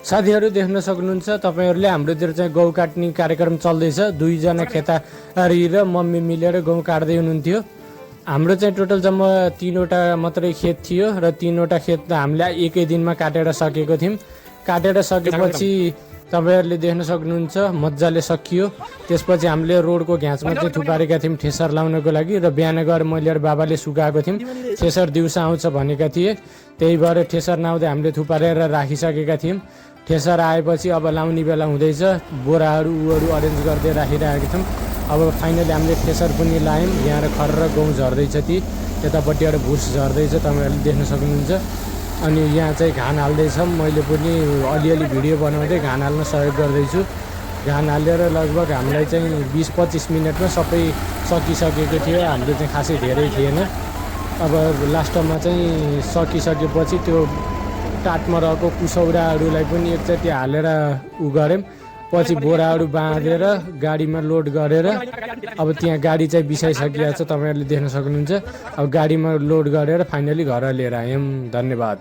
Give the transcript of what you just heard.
साथीहरू देख्न सक्नुहुन्छ तपाईहरूले हाम्रोतिर चाहिँ गहुँ काट्ने कार्यक्रम चल्दैछ। दुईजना खेतारी र मम्मी मिलेर गहुँ काट्दै हुनुहुन्थ्यो। हाम्रो चाहिँ टोटल जम्मा 3वटा मात्रै खेत थियो र 3वटा खेत हामीले एकै दिनमा काटेर सकेको थियौँ। काटेर सकेपछि तपाईहरूले देख्न सक्नुहुन्छ मजाले सकियो। त्यसपछि हामीले रोडको घ्याँचमा चाहिँ थुपारेका थियौँ ठेसर लाउनको लागि र बिहान गएर मैले र बाबाले सुकाएको थियौँ। ठेसर दिउँसो आउँछ भनेका थिए, त्यही भएर ठेसर नआउँदै हामीले थुपारेर राखिसकेका थियौँ। ठेसर आएपछि अब लाउने बेला हुँदैछ। बोराहरू उहरू अरेन्ज गर्दै राखिरहेका छौँ। अब फाइनली हामीले ठेसर पनि लायौँ। यहाँ खर र गहुँ झर्दैछ, ती यतापट्टिबाट भुस झर्दैछ, तपाईँहरूले देख्न सक्नुहुन्छ। अनि यहाँ चाहिँ घान हाल्दैछ। मैले पनि अलिअलि भिडियो बनाउँदै घान हाल्न सहयोग गर्दैछु। घान हालेर लगभग हामीलाई चाहिँ 20-25 मिनटमा सबै सकिसकेको थियो। हाम्रो चाहिँ खासै धेरै थिएन। अब लास्टमा चाहिँ सकिसकेपछि त्यो टाटमा रहेको कुसौराहरूलाई पनि एकचोटि हालेर गऱ्यौँ। पछि बोराहरू बाँधेर गाडीमा लोड गरेर अब त्यहाँ गाडी चाहिँ बिसाइसकिएको छ, तपाईँहरूले देख्न सक्नुहुन्छ। अब गाडीमा लोड गरेर फाइनली घर लिएर आयौँ। धन्यवाद।